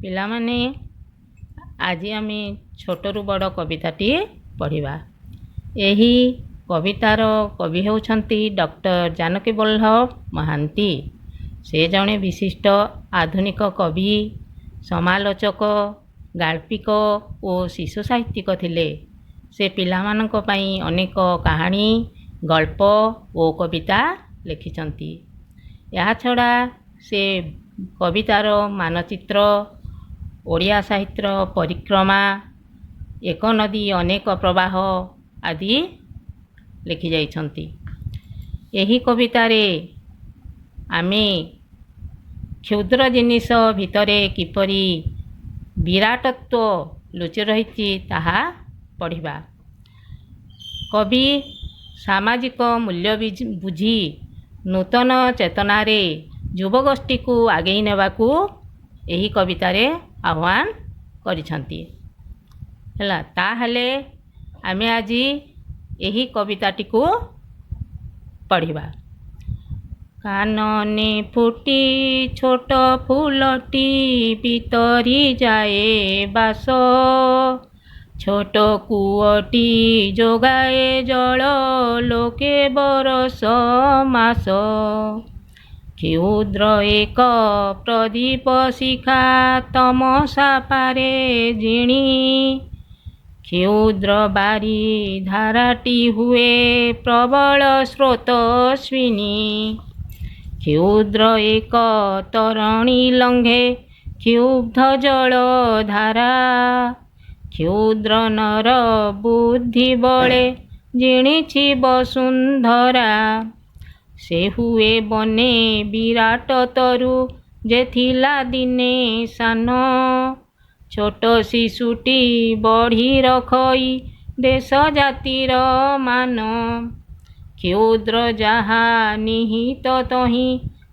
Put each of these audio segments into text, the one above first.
ପିଲାମାନେ, ଆଜି ଆମେ ଛୋଟରୁ ବଡ଼ କବିତାଟିଏ ପଢ଼ିବା। ଏହି କବିତାର କବି ହେଉଛନ୍ତି ଡକ୍ଟର ଜାନକୀ ବଲ୍ଲଭ ମହାନ୍ତି। ସେ ଜଣେ ବିଶିଷ୍ଟ ଆଧୁନିକ କବି, ସମାଲୋଚକ, ଗାଳ୍ପିକ ଓ ଶିଶୁ ସାହିତ୍ୟିକ ଥିଲେ। ସେ ପିଲାମାନଙ୍କ ପାଇଁ ଅନେକ କାହାଣୀ, ଗଳ୍ପ ଓ କବିତା ଲେଖିଛନ୍ତି। ଏହାଛଡ଼ା ସେ କବିତାର ମାନଚିତ୍ର, ଓଡ଼ିଆ ସାହିତ୍ୟର ପରିକ୍ରମା, ଏକ ନଦୀ ଅନେକ ପ୍ରବାହ ଆଦି ଲେଖିଯାଇଛନ୍ତି। ଏହି କବିତାରେ ଆମେ କ୍ଷୁଦ୍ର ଜିନିଷ ଭିତରେ କିପରି ବିରାଟତ୍ଵ ଲୁଚି ରହିଛି, ତାହା ପଢ଼ିବା। କବି ସାମାଜିକ ମୂଲ୍ୟ ବୁଝି ନୂତନ ଚେତନାରେ ଯୁବଗୋଷ୍ଠୀକୁ ଆଗେଇ ନେବାକୁ ଏହି କବିତାରେ ଆହ୍ୱାନ କରିଛନ୍ତି। ହେଲା, ତାହେଲେ ଆମେ ଆଜି ଏହି କବିତାଟିକୁ ପଢ଼ିବା। କାନନେ ଫୁଟି ଛୋଟ ଫୁଲଟି ବିତରି ଯାଏ ବାସ, ଛୋଟ କୂଅଟି ଯୋଗାଏ ଜଳ ଲୋକେ ବରଷ ମାସ। କ୍ଷୁଦ୍ର ଏକ ପ୍ରଦୀପ ଶିଖା ତମସା ପାରେ ଜିଣି, କ୍ଷୁଦ୍ର ବାରି ଧାରାଟି ହୁଏ ପ୍ରବଳ ସ୍ରୋତସ୍ୱିନୀ। କ୍ଷୁଦ୍ର ଏକ ତରଣୀ ଲଙ୍ଘେ କ୍ଷୁବ୍ଧ ଜଳଧାରା, କ୍ଷୁଦ୍ର ନର ବୁଦ୍ଧି ବଳେ ଜିଣିଛି ବସୁନ୍ଧରା। ସେ ହୁଏ ବନେ ବିରାଟ ତରୁ ଯେ ଥିଲା ଦିନେ ସାନ, ଛୋଟ ଶିଶୁଟି ବଢ଼ି ରଖଇ ଦେଶ ଜାତିର ମାନ। କ୍ଷୁଦ୍ର ଯାହା ନିହିତ ତହିଁ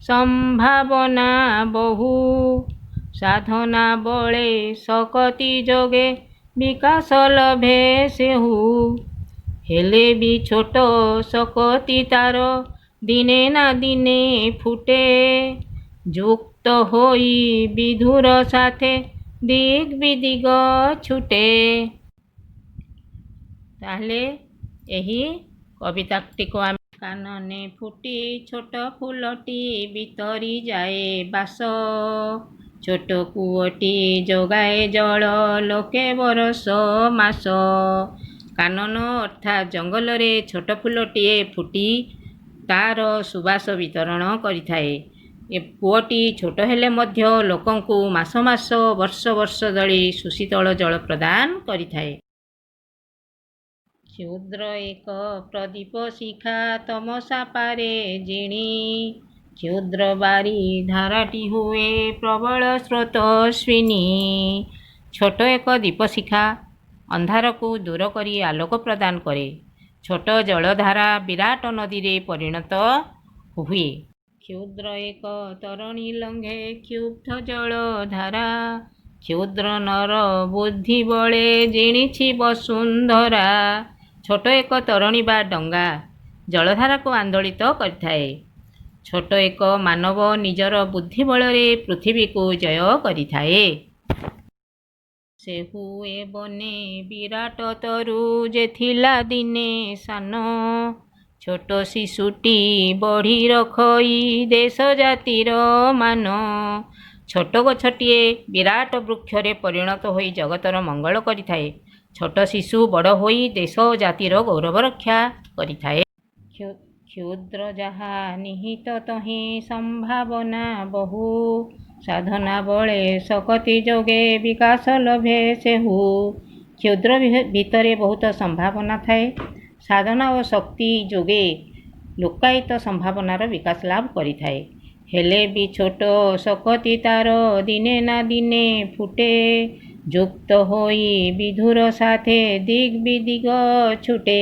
ସମ୍ଭାବନା ବହୁ, ସାଧନା ବଳେ ଶକତି ଯୋଗେ ବିକାଶ ଲଭେ ସେହୁ। ହେଲେ ବି ଛୋଟ ଶକତି ତାର ଦିନେ ନା ଦିନେ ଫୁଟେ, ଯୁକ୍ତ ହୋଇ ବିଧୁର ସାଥେ ଦିଗ୍ ବିଦିଗ ଛୁଟେ। ତାହେଲେ ଏହି କବିତାଟିକୁ ଆମେ କାନନେ ଫୁଟି ଛୋଟ ଫୁଲଟି ବିତରି ଯାଏ ବାସ, ଛୋଟ କୂଅଟି ଯୋଗାଏ ଜଳ ଲୋକେ ବରଷ ମାସ। କାନନ ଅର୍ଥାତ୍ ଜଙ୍ଗଲରେ ଛୋଟ ଫୁଲଟିଏ ଫୁଟି ତାର ସୁବାସ ବିତରଣ କରିଥାଏ। ଏ କୂଅଟି ଛୋଟ ହେଲେ ମଧ୍ୟ ଲୋକଙ୍କୁ ମାସ ମାସ, ବର୍ଷ ବର୍ଷ ଧରି ସୁଶୀତଳ ଜଳ ପ୍ରଦାନ କରିଥାଏ। କ୍ଷୁଦ୍ର ଏକ ପ୍ରଦୀପ ଶିଖା ତମସା ପାରେ ଜିଣି, କ୍ଷୁଦ୍ର ବାରି ଧାରାଟି ହୁଏ ପ୍ରବଳ ସ୍ରୋତସ୍ୱିନୀ। ଛୋଟ ଏକ ଦୀପଶିଖା ଅନ୍ଧାରକୁ ଦୂର କରି ଆଲୋକ ପ୍ରଦାନ କରେ। ଛୋଟ ଜଳଧାରା ବିରାଟ ନଦୀରେ ପରିଣତ ହୁଏ। କ୍ଷୁଦ୍ର ଏକ ତରଣୀ ଲଙ୍ଘେ କ୍ଷୁବ୍ଧ ଜଳଧାରା, କ୍ଷୁଦ୍ର ନର ବୁଦ୍ଧି ବଳେ ଜିଣିଛି ବସୁନ୍ଧରା। ଛୋଟ ଏକ ତରଣୀ ବା ଡଙ୍ଗା ଜଳଧାରାକୁ ଆନ୍ଦୋଳିତ କରିଥାଏ। ଛୋଟ ଏକ ମାନବ ନିଜର ବୁଦ୍ଧି ବଳରେ ପୃଥିବୀକୁ ଜୟ କରିଥାଏ। ସେ ହୁଏ ବନେ ବିରାଟ ତରୁ ଯେ ଥିଲା ଦିନେ ସାନ, ଛୋଟ ଶିଶୁଟି ବଢ଼ି ରଖଇ ଦେଶ ଜାତିର ମାନ। ଛୋଟ ଗଛଟିଏ ବିରାଟ ବୃକ୍ଷରେ ପରିଣତ ହୋଇ ଜଗତର ମଙ୍ଗଳ କରିଥାଏ। ଛୋଟ ଶିଶୁ ବଡ଼ ହୋଇ ଦେଶ ଓ ଜାତିର ଗୌରବ ରକ୍ଷା କରିଥାଏ। କ୍ଷୁଦ୍ର ଯାହା ନିହିତ ତହିଁ ସମ୍ଭାବନା ବହୁ, ସାଧନା ବଳେ ଶକତି ଯୋଗେ ବିକାଶ ଲଭେ ସେହୁ। କ୍ଷୁଦ୍ର ଭିତରେ ବହୁତ ସମ୍ଭାବନା ଥାଏ। ସାଧନା ଓ ଶକ୍ତି ଯୋଗେ ଲୁକ୍କାୟିତ ସମ୍ଭାବନାର ବିକାଶ ଲାଭ କରିଥାଏ। ହେଲେ ବି ଛୋଟ ଶକତି ତାର ଦିନେ ନା ଦିନେ ଫୁଟେ, ଯୁକ୍ତ ହୋଇ ବିଧୁର ସାଥେ ଦିଗ୍ ବିଦିଗ ଛୁଟେ।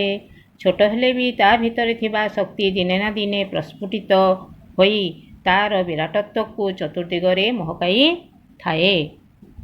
ଛୋଟ ହେଲେ ବି ତା ଭିତରେ ଥିବା ଶକ୍ତି ଦିନେ ନା ଦିନେ ପ୍ରସ୍ଫୁଟିତ ହୋଇ ତାର ବିରାଟତ୍ୱକୁ ଚତୁର୍ଦିଗରେ ମହକାଇ ଥାଏ।